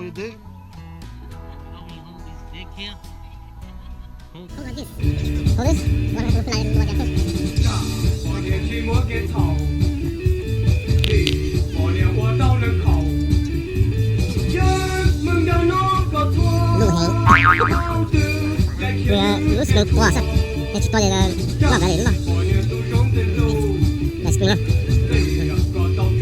Hold this. Hold this. One, one, one, one. Lub heev. Lub snow pua xwb. Yog tsis pua ces loj npav li loj. Nice screen na. Tawm lawm.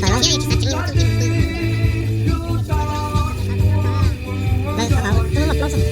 Lawv qhov lub loj plaub xwb.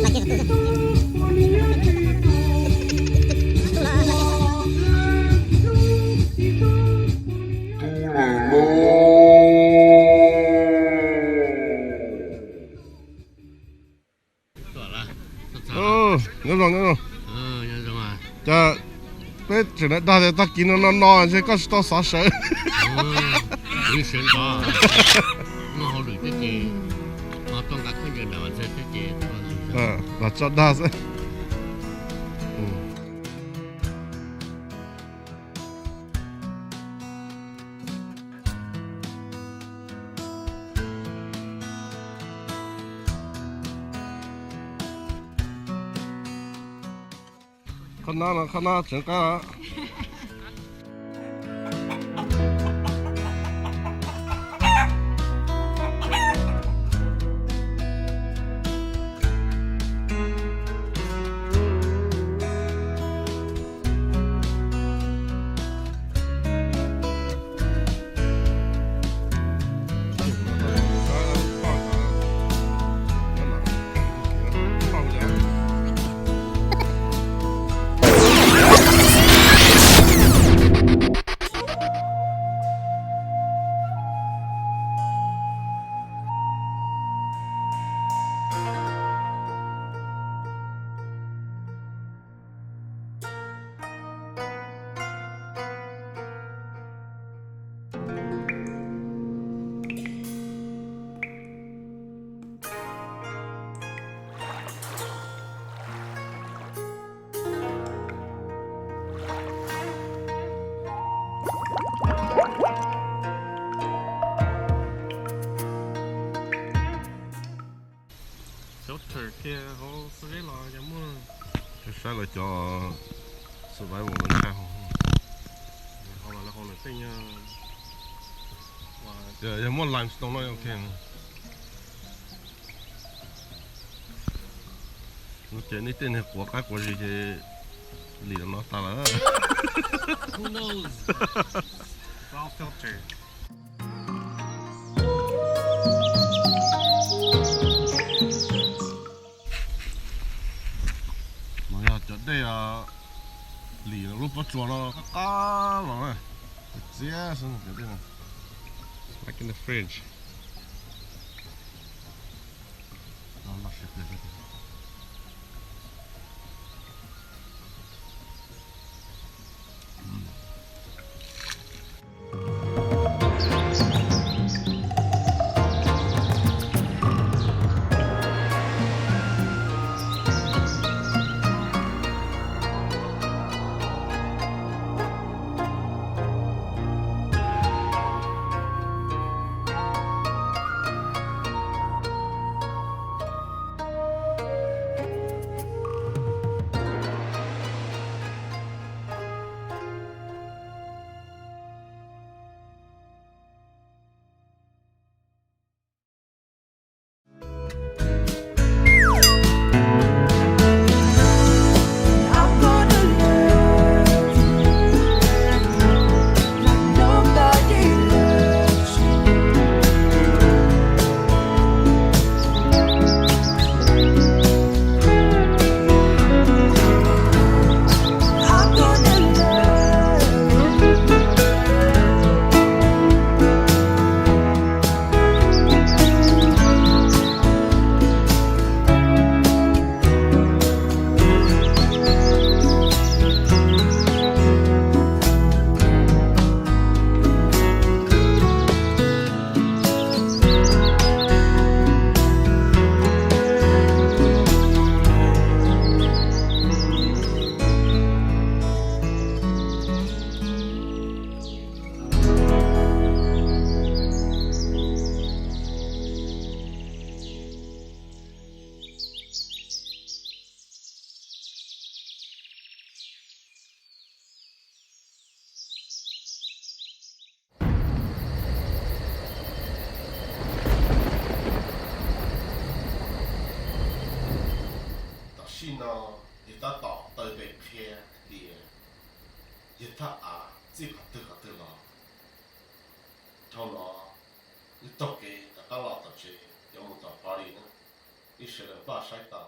Laj kiag qhov twg xwb. Nyob zoo, nyob zoo. Cas peb tseem dag tias tag kis no no no ntshe koj tsis tau xov sawv. Dag tso dag xwb. Qhov no, qhov no tseem qab. Shelter kiag hauv xwb los yog muaj. Saib lawv cov survival lawv ntshai hauv. Hauv lawv hauv lawv tej nyuag, yog muaj limestone no ok. Ces nej tej niag quav qab quav zis ces lim no tas lawm. Who knows? It's all filter. No yog cov dej, lim lub pob tsuas no qab qab los na. Txias xwb cov dej no. Like in the fridge. Txij no yog tab tom taw pem qhia tias yog thaj av txij qhov twg qhov twg los. Dhau no wb taug kev rov qab los tom tsev yuav mus tom party na, wb sawv daws npaj saib tau.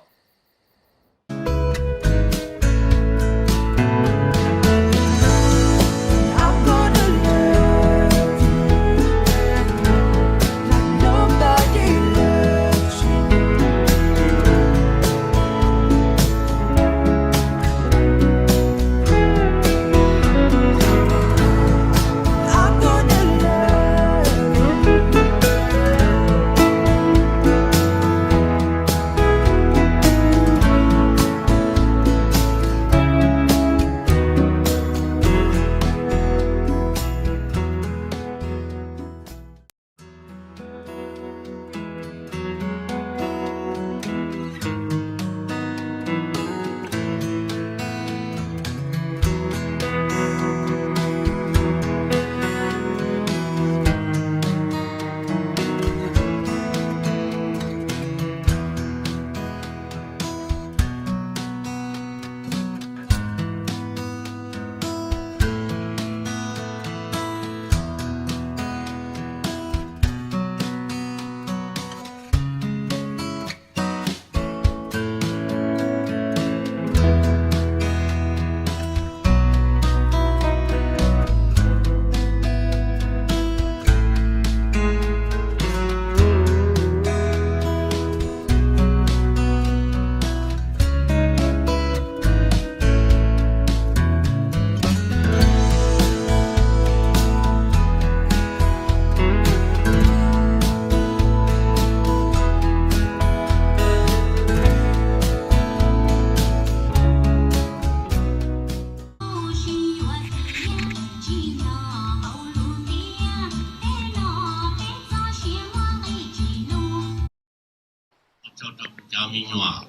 Ua tsaug rau kuv cov me nyuam,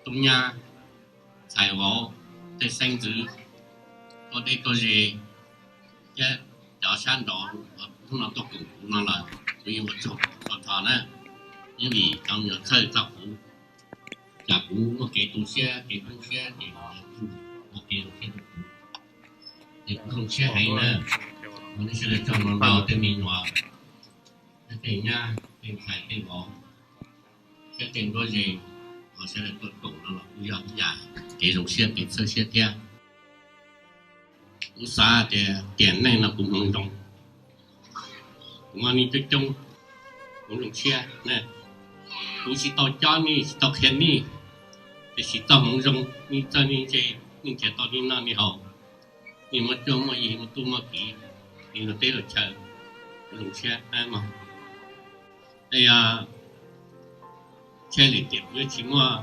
tub nyab, ntxhais vauv, tej xeeb ntxwv, koj deb koj ze, thiab cov sab nraud hnub no tuaj koom kuv no los kuv yeej ua tsaug tag nrho na. Yeej vim cov me nyuam txhawj txog kuv, tsam kuv muaj kev tu siab kev poob siab ces muaj kev zoo siab rau kuv. Ces kuv zoo siab heev na. Ua nej sawv daws tsaug ntau ntau tej me nyuam, tej nyab, tej ntxhais tej vauv, thiab tej nruab ze, uas sawv daws tuaj koom no los kuj yog ib yam kev zoo siab kev txhawb siab thiab. Kuv xav tias tiam neej no kuv hmoov zoo, kuv muaj nej coob coob, kuv zoo siab na. Kuv tsis tau cob nej, tsis tau qhia nej, tiam sis txoj hmoov zoo nej txawj nej ntse, nej nrhiav tau nej noj nej haus, nej muaj cuab muaj yig muaj tub muaj kiv, nej luag teb luag chaw, kuv zoo siab na mog. Es, tshaj li tias kuv yuav tsis muaj,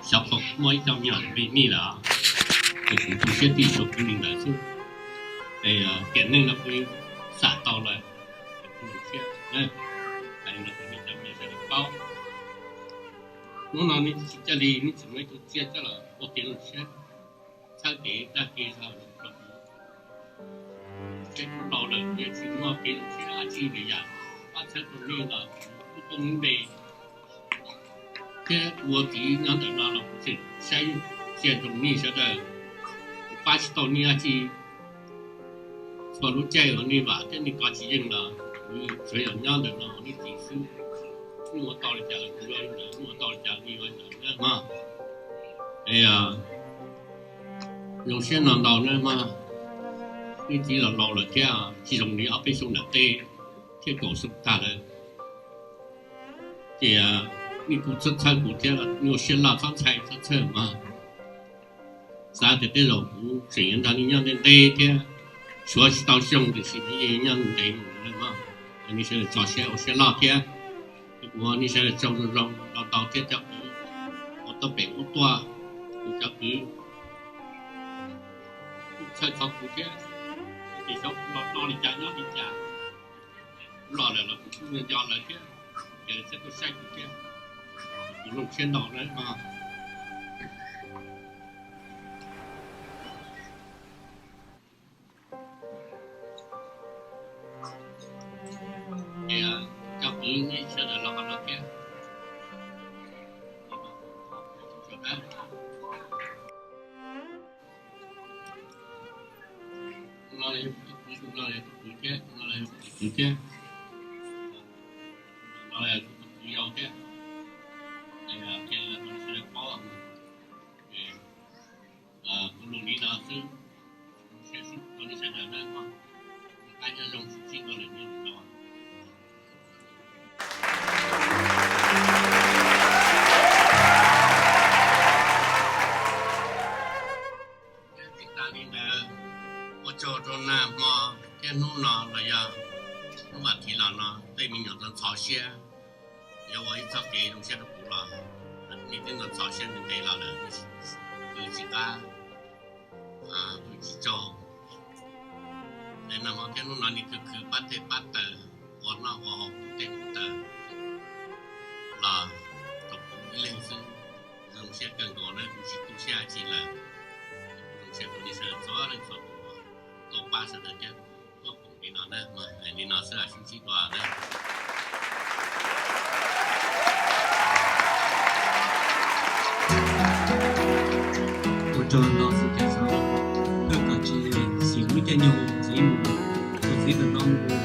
xyov puas muaj ib co me nyuam li nej lawm, ces kuv tu siab tij suav kuv li ntawd xwb. Es tiam neej no kuv xam tau lawm, kuv zoo siab na. Hais li no rau nej cov me nyuam sawv daws paub. Hnub no nej tsis coj li, nej tsis muaj ib tug tsiaj coj los ua kev zoo siab, txhawb kev dag kev zog rau kuv. Seb kuv laus lawm kuv yuav tsis muaj kev zoo siab dab tsi lwm yam pab txhawb rau nej los kuv kuj tau npe. Thiab kuv ua txiv nyob ntawm no los kuv tseem saib txiaj ntsoo nej sawv daws, kuv pab tsis tau nej dab tsi. Txhua lub caij uas nej vam thiab nej kov tsis yeej los kuv tsuas yog nyob ntawm no ua nej txiv xwb. Nej ua tau li cas los kuv yuav li ntawd, nej ua tau li cas nej yuav li ntawd na mog. Es zoo siab no ntau na mog. Nej txiv los laus lawm thiab, tsis zoo li ob peb xyoo ntawm tej thiab kaum xyoo tag lawm. Ces nej kuj txhawb txhawb kuv thiab, nej ua siab loj txhob ntshai txhob txhawj mog. Xav tias tej zaum kuv tseem yuav nrog nej nyob ntev ntev thiab, suav tsis tau xyoo tiam sis nws yeej nyob ntev mus lawm mog. Nej sawv daws tso siab ua siab loj thiab. Kuv ua nej sawv daws tsaug zoo zoo ntau ntau thiab cov kwv uas tuaj pem kuv tuaj, kuv cov kwv txhawj txog kuv thiab, ces xyov kuv los no li cas nyob li cas. Kuv los lawm los kuv kuj nco lawv thiab, ces lawv thiaj tuaj saib kuv thiab. Kuv zoo siab ntau na mog. Ces cov kwv nej sawv daws los qhov no thiab. Kwv thiab, no yog tus kwv yau thiab, qhia rau nej sawv daws paub, kuv lus li no xwb, sib rau nej sawv daws na, qab nyob zoo sib ntsib dua lwm niaj lwm zaus. Thiab tsis tas li ntawd, ua tsaug rau nag hmo thiab hnub no los yog hnub vas thiv los no tej me nyuam ntxhov siab, yuav ua ib txoj kev zoo siab rau kuv los nej twb ntxhov siab ntev ntev los lawm, kuv tsis qab kuv tsis tsaug. Nag hmo thiab hnub no nej khwv khwv pab tej pab taws, ua noj ua haus pub tej pub taws los rau kuv ib leeg xwb. Zoo siab kawg nkaus na, kuv tsis tu siab dab tsi lawm. Zoo siab rau nej sawv daws txhua leej txhua tus tuaj pab sawv daws thiab tuaj koom li no na, mas hais li no xwb, sib ntsib dua na. Ua tsaug ntau xwb ces xav kom tsis xim lub caij nyoog ntxiv mus, tus txiv tus no mus